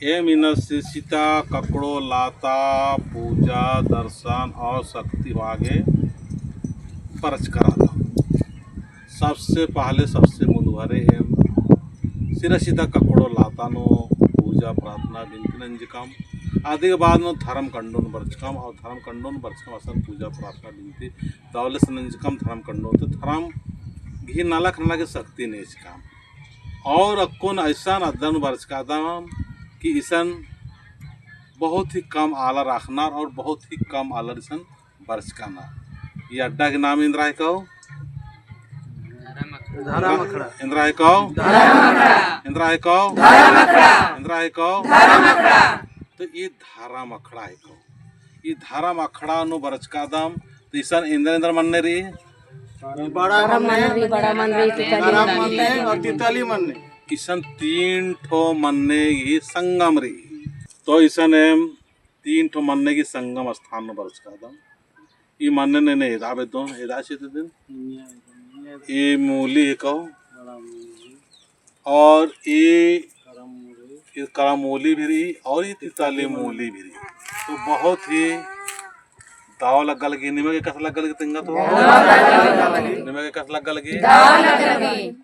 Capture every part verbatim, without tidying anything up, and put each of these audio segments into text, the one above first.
एम इन्ना सिरसिता ककड़ो लाता पूजा दर्शन और शक्ति वागे बरचका रअदम। सबसे पहले सबसे मुन्दभारे एम सिरसिता ककड़ो लाता नू पूजा प्रार्थना बिनती नंजकम। अदी के बाद नू धर्म कंडोन बरचकम और धर्म कंडोन बरचकम असन पूजा प्रार्थना बिनती दव ले से नंजकम धर्म कंडोन ते धर्म गही नलख नना गे शक्ति नेचकम। और अक्कुन अइसन अदन बरचकादम कि इसन बहुत ही कम आलर अख़नर और बहुत ही कम आलर इसन बरचकानर। ई अड्डा के नाम एन्दरा हिकौ? धरम अखड़ा। एन्दरा हिकौ? धरम अखड़ा। एन्दरा हिकौ? धरम अखड़ा। एन्दरा हिकौ? धरम अखड़ा। तो ई धरम अखड़ा हिकौ। ई धरम अखड़ा नू बरचकादम, तो इसन एन्दर एन्दर मन्न रई? बड़ा मन्न रई, बड़ा मन्न रई, तितली मन्न रई। और तितली मन्न रई। इसन तीन ठो मन्न गही संगम रई। तो इसन एम तीन ठो मन्न गही संगम स्थान नू बरचकादम। ई मन्न ने ने एदा बेद्दोन, एदा चिअदन। ई मूली हिकौ। और ई, ई करम मूली भी रई और ई तितली मूली भी रई। तो बहुत ही दव लग्गा लगी। निमा गे कस लग्गा लगी तेंगा तो? निमा गे कस लग्गा लगी?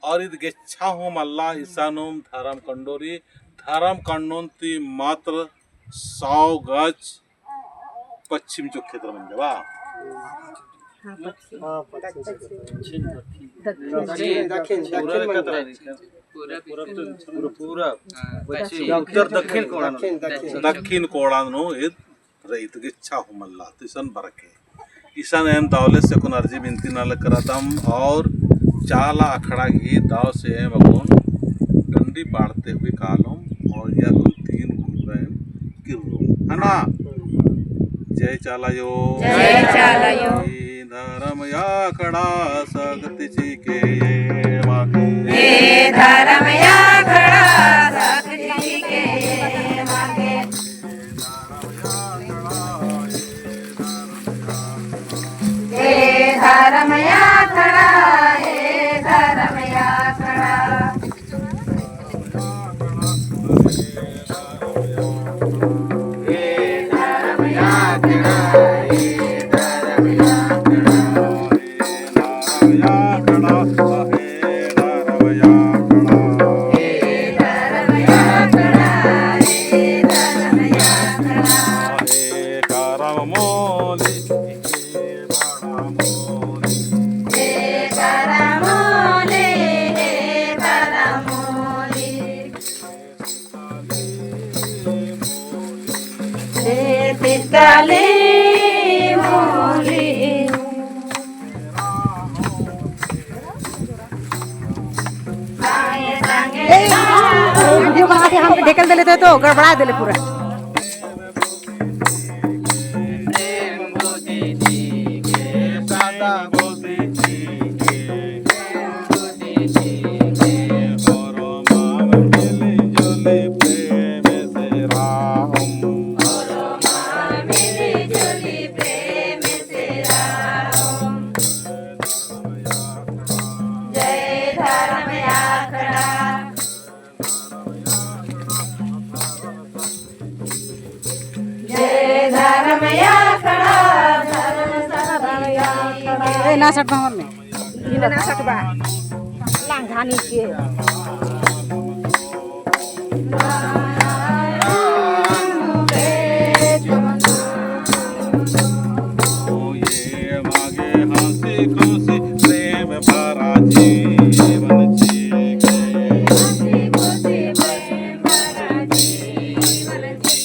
और ईद गेच्छा हूँ मल्ला इसानुम धरम कंडोन रई। धरम कंडोन ती मात्र सौ गज पश्चिम चो क्षेत्र मंजा बा। हाँ, पश्चिम। हाँ, पश्चिम। दक्षिण। दक्षिण, दक्षिण, पूरब, दक्षिण। पूरब, पूरब, हाँ, पश्चिम। उत्तर दक्षिण कोड़ान। दक्षिण, दक्षिण। दक्षिण कोड़ान नू ईद रई तो गेच्छा हूँ मल्ला तो इसन बरके। इसन एम दव ले से अक्कुन अर्जी बिनती नना लगदम और चाला अखड़ा गही दव से एम अक्कुन डंडी पाड़ते हुए कालोम और अक्कुन तीन गुरुरा एम किर्रोम। है ना? जय चाला अयो। जय चाला अयो। ई धरम अखड़ा शक्ति चिके एमा गे। ई धरम अखड़ा शक्ति चिके एमा गे। ए धरम अखड़ा, ए धरम अखड़ा। ए धरम अखड़ा, ए धरम अखड़ा। ए, वीडियो बना के हम ढकेल देले थे तो गड़बड़ा देले पूरा। जय धरम अखड़ा, धरम शक्ति। ए, ना सटबा हमर में। ई ना सटबा। लांघानी के। ये मागे हंसी खुशी प्रेम भरा जीवन जी के। हंसी खुशी प्रेम भरा जीवन जी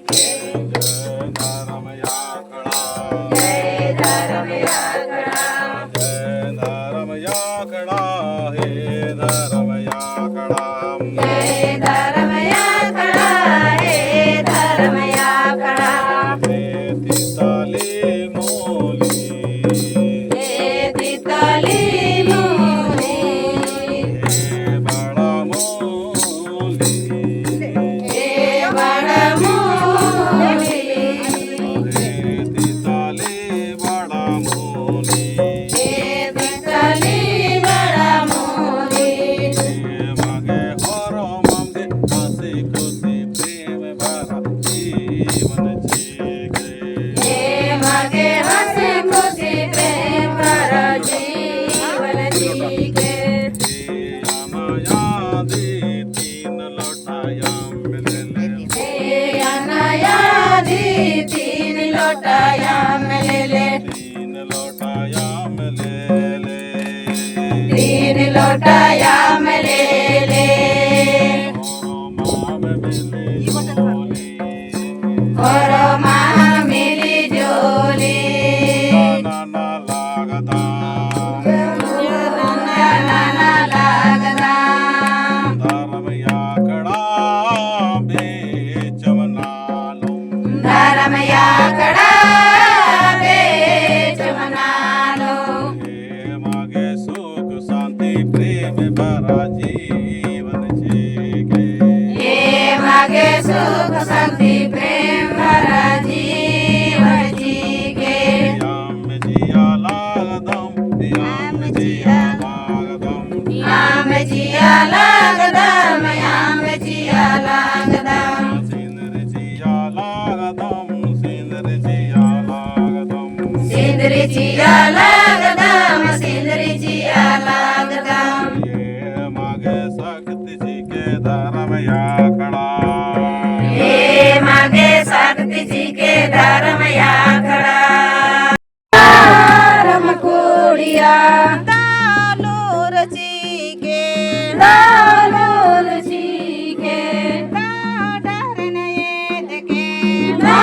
के। जय धरम अखड़ा। जय धरम अखड़ा। जय धरम अखड़ा, हे धरम अखड़ा। जय धरम अखड़ा, ए अनायादी तीन लोटा अम्म लेले। तीन लोटा अम्म लेले। तीन लोटा अम्म लेले। होरमा मिली जुली। होरमा मिली जुली। नना लगदम। नना लगदम। धरम अखड़ा बेचम नालो। धरम अखड़ा बेचम नालो। एमा गे सुख शांति प्रेम भरा जीवन चिके। एमा गे सुख शांति प्रेम भरा जीवन चिके। अम्म चिआ लगदम, अम्म चिआ लगदम। अम्म चिआ लगदम, अम्म चिआ लगदम। सिंदरी चिआ लगदम, सिंदरी चिआ लगदम। सिंदरी चिआ लगदम, सिंदरी चिआ लगदम। एमा गे शक्ति चिके धरम अखड़ा। एमा गे शक्ति चिके धरम अखड़ा। धरम कुड़िया। दालूर चिके। दालूर चिके। दा डहरन एदके। दा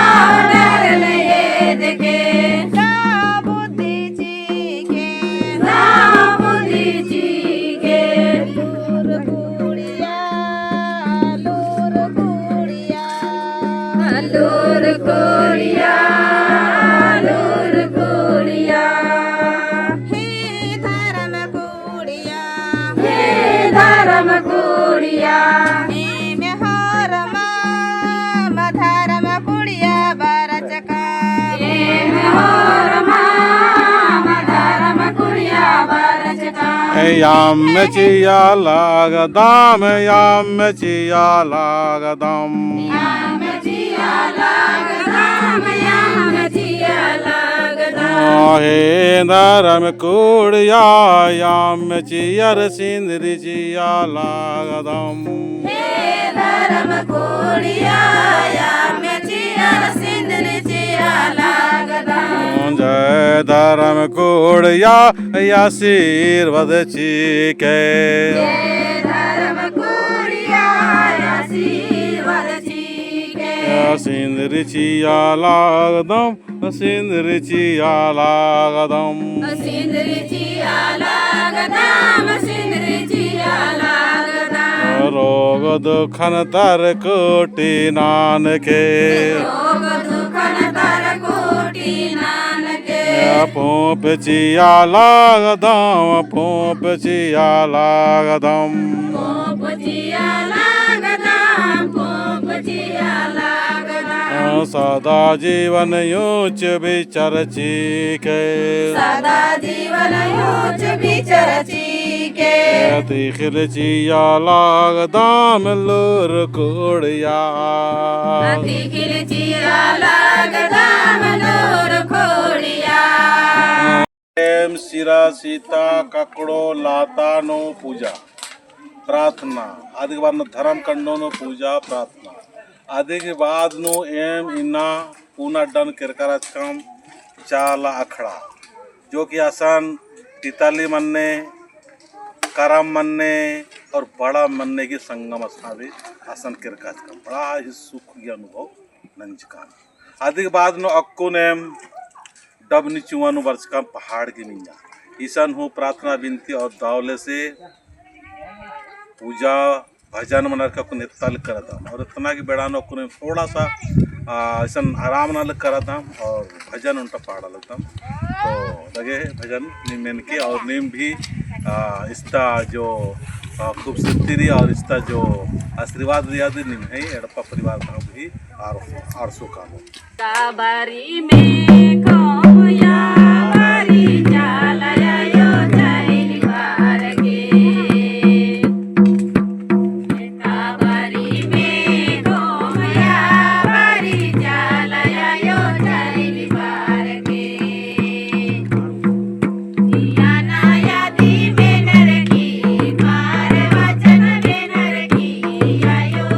डहरन एदके। दा बुद्धि चिके। दा बुद्धि चिके। लूर कुड़िया। लूर कुड़िया। लूर कुड़िया, लूर कुड़िया। हे धरम कुड़िया, हे धरम कुड़िया। एम होरमा धरम कुड़िया बरचका। एम होरमा धरम कुड़िया बरचका। अम्म चिआ लगदम, अम्म चिआ लगदम। अम्म चिआ लगदम, अम्म चिआ लगदम। हे धरम कुड़िया, अम्म चिअर सिंदरी चिआ लगदम। हे धरम कुड़िया, अम्म चिअर सिंदरी चिआ लगदम। जय धरम कुड़िया, आशीर्वाद चिके। जय धरम कुड़िया, आशीर्वाद चिके। सिंदरी चिआ लगदम, सिंदरी चिआ लगदम। सिंदरी चिआ लगदम, सिंदरी चिआ लगदम। रोग दुखन तर कुटी ननके। रोग दुखन तर कुटी ननके। पूंप चिआ लगदम, पूंप चिआ लगदम। पूंप चिआ लगदम, पूंप चिआ लगदम। सदा जीवन ऊँच बिचर चिके। सदा जीवन ऊँच बिचर चिके। तिखिल चिआ लगदम लूर कुड़िया। तिखिल चिआ लगदम लूर कुड़िया। एम सिरा सीता ककड़ो लाता नू पूजा प्रार्थना, अदिक बाद नू धरम कंडो नू पूजा प्रार्थना, अदिक बाद नू एम इन्ना पूना अड्डा नू केरका रहचकम चाला अखड़ा, जो कि असन तिताली मन्ने, करम मन्ने और बड़ा मन्ने की संगम स्थान भी असन केरका रहचकम। बड़ा ही सुख की अनुभव नंजकन। अदिक बाद नू अक्कुन एम डबनी चुआ नू बरचकम पहाड़ की मइय्याँ। इसन हूँ प्रार्थना बिनती और दव ले से पूजा भजन मनर का अक्कुन एत्ता ले करदम। और एतना की बेड़ा नू अक्कुन एम थोड़ा सा, आ, इसन आराम नना ले करदम और भजन ओन्टा पाड़ा लगदम। तो लगे भजन नीम मेनके और नीम भी, आ, इस्ता जो, आ, खूबसूरती रई और इस्ता जो आशीर्वाद रई अदी निम्है एड़पा परिवार ता भी आर, आर सो कालो। काबारी में कौया बारी चाला आयो चाइल बार के। काबारी में कौया बारी चाला आयो चाइल बार के। जिया नया दी मेनर की, पार वचन मेनर की, आयो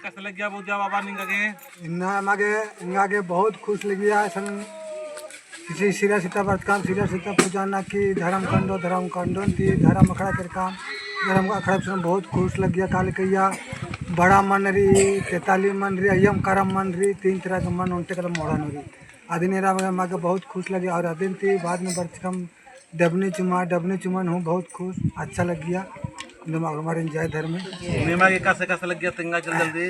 कस लग्गिया पूजा बाबा निंगा गे? इन्ना एमा गे, एंगा गे बहुत खुश लग्गिया। असन किसी सिरा सिता बरचकम, सिरा सिता पूजा ना की धर्म कंडो, धर्म कंडो ती धर्म अखड़ा केरकम, धर्म अखड़ा सुन बहुत खुश लग्गिया। काले कहिया बड़ा मन रई, तेताली मन रई, अयम करम मन रई, तीन तरह के मन ओन्टे कदम मोड़ा नू रई। अदिन एरा एमा गे बहुत खुश लग्गिया और अदिन ती बाद में बरचकम डबनी चुमा, डबनी चुमा नू बहुत खुश, अच्छा लग्गिया। निमा हमारे जय धर्म। निमा गे कस कस लग्गिया तेंगा जल्दी जल्दी।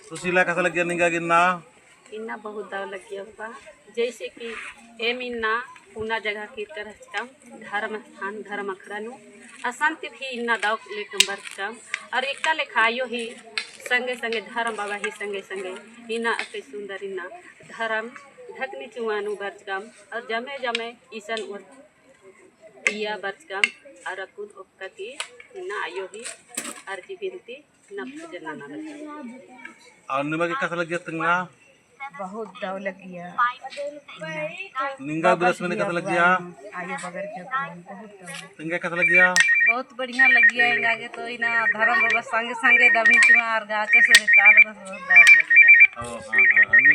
सुशीला कस लग्गिया निंगा गे इन्ना? इन्ना बहुत दव लग्गिया बा। जैसे कि एम इन्ना पुना जगह की तरह रहचकम, धर्म स्थान, धर्म अखड़ा नू। असन ती भी इन्ना दव लेकम बरचकम। और एका लेखा आयो ही संगे संगे धर्म बाबा ही संगे संगे इन्ना अति सुंदर इन्ना धर्म ढकनी चुमा नू बरचकम। और जमे जमे इसन उर इया बरचकम और अक्कुन ओक्का की इन्ना आयो ही अर्जी बिनती नब जन्ना ना लगे। और निमा गे कस लग्गिया तेंगा? बहुत दव लग्गिया। निंगा गे बिरस मने कस लग्गिया? आयो बगर के बहुत दव। तेंगा कस लग्गिया? बहुत बढ़िया लग्गिया। एंगा गे तो इन्ना धर्म बाबा संगे संगे डबनी चुमा और गाचे से बेताल बस बहुत दव लग्गिया। ओ, हाँ, हाँ, हाँ।